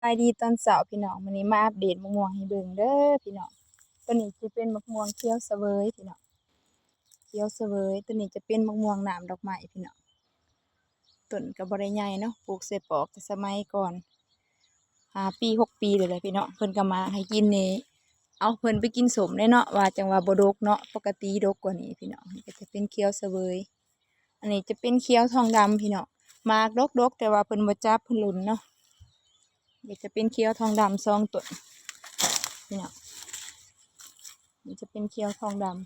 ບາຍດີຕອນເຊົ້າພີ່ນ້ອງ, ມື້ນີ້ມາອັບເດດໝາກມ່ວງໃຫ້ເບິ່ງເດີພີ່ນ້ອງ. ຕົວນີ້ຈະເປັນໝາກມ່ວງຂຽວສະເຫວີຍພີ່ນ້ອງ, ຂຽວສະເຫວີຍ. ຕົວນີ້ຈະເປັນໝາກມ່ວງນ້ຳດອກໄມ້ພີ່ນ້ອງ. ຕົ້ນກໍບໍ່ໄດ້ໃຫຍ່ເນາະ, ປູກໃສ່ປອກແຕ່ສະໄໝກ່ອນ ຫ້າປີ ຫົກປີແລ້ວແຫຼະພີ່ນ້ອງ. ເພິ່ນກໍມາໃຫ້ກິນນີ້ ເອົາເພິ່ນໄປກິນສົ້ມເດ້ເນາະ, ວ່າຈັ່ງວ່າບໍ່ດົກເນາະ, ປົກກະຕິດົກກວ່ານີ້ພີ່ນ້ອງ. ນີ້ກໍຈະເປັນຂຽວສະເຫວີຍ. ອັນນີ້ຈະເປັນຂຽວທອງດຳພີ່ນ້ອງ, ໝາກດົກໆ ແຕ່ວ່າເພິ່ນບໍ່ຈັບ ເພິ່ນຫຼົ່ນເນາະ. ນີ້ຈະເປັນຂຽວທອງດຳສອງຕົ້ນພີ່ນ້ອງ, ນີ້ຈະເປັນຂຽວທອງດຳ.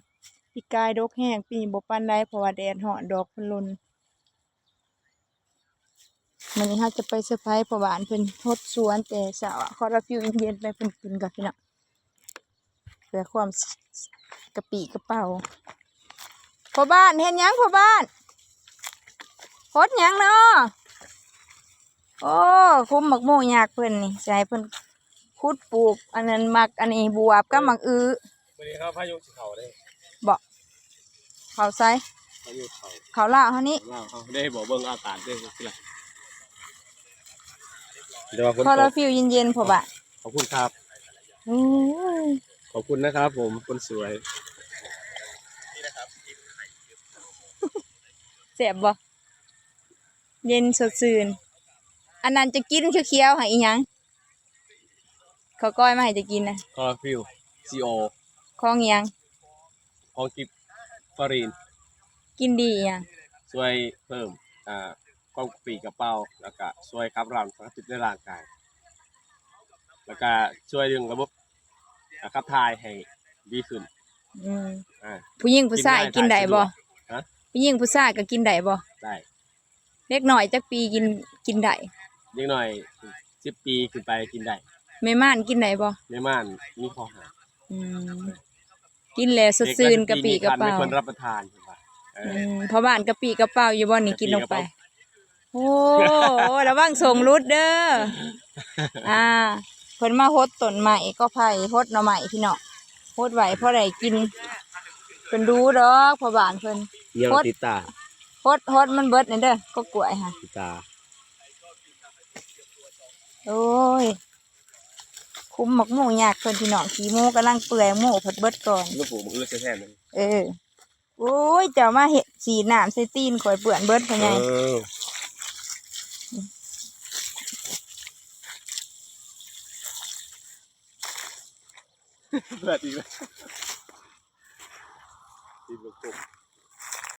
ປີກາຍດົກແຮງ, ປີນີ້ບໍ່ປານໃດ ເພາະວ່າແດດຮ້ອນ ດອກເພິ່ນຫຼົ່ນ. ມື້ນີ້ເຮົາຈະໄປເຊີໄພພໍ່ບ້ານເພິ່ນຫົດສວນແຕ່ເຊົ້າ, ຂໍລາຟິວເຢັນໆ ໄປເພິ່ນກິນກ່ອນພີ່ນ້ອງ. ເພື່ອຄວາມ ກະປີ້ກະເປົາ. ພໍ່ບ້ານເຮັດຫຍັງພໍ່ບ້ານ? ຫົດຫຍັງນໍ? ໂອ້ ຄຸມໝາກໂມຍັກເພິ່ນນີ້, ຊິໃຫ້ເພິ່ນຂຸດປູກອັນນັ້ນ ໝາກອັນນີ້ ບວບກັບໝາກອຶ. ມື້ນີ້ເຮົາພາຍຸຊິເຂົ້າເດ້. ບໍ່ ເຂົ້າໃສ? ພາຍຸເຂົ້າ ເຂົ້າລາວເຮົານີ້. ເຂົ້າລາວເຮົາເດ້. ບໍ່ ເບິ່ງອາກາດເດ້. ແຕ່ວ່າຝົນຕົກ ຂໍລາຟິວເຢັນໆ ພໍ່ບ້ານ. ຂອບຄຸນຄັບ. ໂອ້ຍ ຂອບຄຸນນະຄັບຜົມ ຄົນສວຍ. ແຊບບໍ່? ເຢັນສົດຊື່ນ. ອັນນັ້ນຈະກິນຂຽວໆ ໃຫ້ອີຫຍັງ? ເຂົາກ້ອຍມາໃຫ້ຈະກິນນະ. ຄໍລາຟິວ ຊີໂອ ຂອງອີຫຍັງ? ຂອງກິບຟາຣີນ. ກິນດີອີຫຍັງ? ຊ່ວຍເພີ່ມ ອ່າ ຄວາມກະປີ້ກະເປົາ ແລ້ວກະຊ່ວຍຂັບລັງສານພິດໃນຮ່າງກາຍ ແລ້ວກະຊ່ວຍເລື່ອງລະບົບ ອ່າ ຂັບຖ່າຍໃຫ້ດີຂຶ້ນ. ອືມ ອ່າ ຜູ້ຍິງຜູ້ຊາຍກິນໄດ້ບໍ່? ຮະ? ຜູ້ຍິງຜູ້ຊາຍກໍກິນໄດ້ບໍ່? ໄດ້. ເດັກນ້ອຍຈັກປີກິນ ກິນໄດ້? ເດັກນ້ອຍສິບປີຂຶ້ນໄປກິນໄດ້. ແມ່ມ່ານກິນໄດ້ບໍ່? ແມ່ມ່ານມີຂໍ້ຫ້າມ. ອືມ ກິນແລ້ວສົດຊື່ນກະປີ້ກະເປົາ. ເດັກນ້ອຍສິບປີນີ້ ທ່ານໄມ່ຄວນຮັບປະທານ ເພິ່ນວ່າ. ເອີ ອືມ ພໍ່ບ້ານກະປີ້ກະເປົາຢູ່ບໍ່ນີ້ ກິນລົງໄປ? ໂອ້ ລະວັງສົ້ງຫຼຸດເດີ. ອ່າ ເພິ່ນມາຫົດຕົ້ນໄມ້ກໍໄຜ່ ຫົດໜໍ່ໄມ້ພີ່ນ້ອງ, ຫົດໄວ້ພໍໄດ້ກິນ. ເພິ່ນດູດອກພໍ່ບ້ານເພິ່ນ ຍັງຕິດຕາ ຫົດ ຫົດມັນເບິດນີ້ເດີ ກໍກ້ວຍຫະ ຕິດຕາ. ໂອ້ຍ ຄຸມໝາກໂມຍັກເພິ່ນພີ່ນ້ອງ, ຂີ້ໝູກຳລັງເປື່ອຍ ໝູເພິ່ນເບິດກ່ອນ. ລູກປູກໝາກອຶແທ້ໆ ເອີ. ໂອ້ຍ ເຈົ້າມາເຮັດສີດນ້ຳໃສ່ຕີນຂ້ອຍເປື້ອນເບິດພໍ່ໃຫຍ່. ເອີ ເລືອດອີກແລ້ວ ຕີນບໍ່ຄົບ.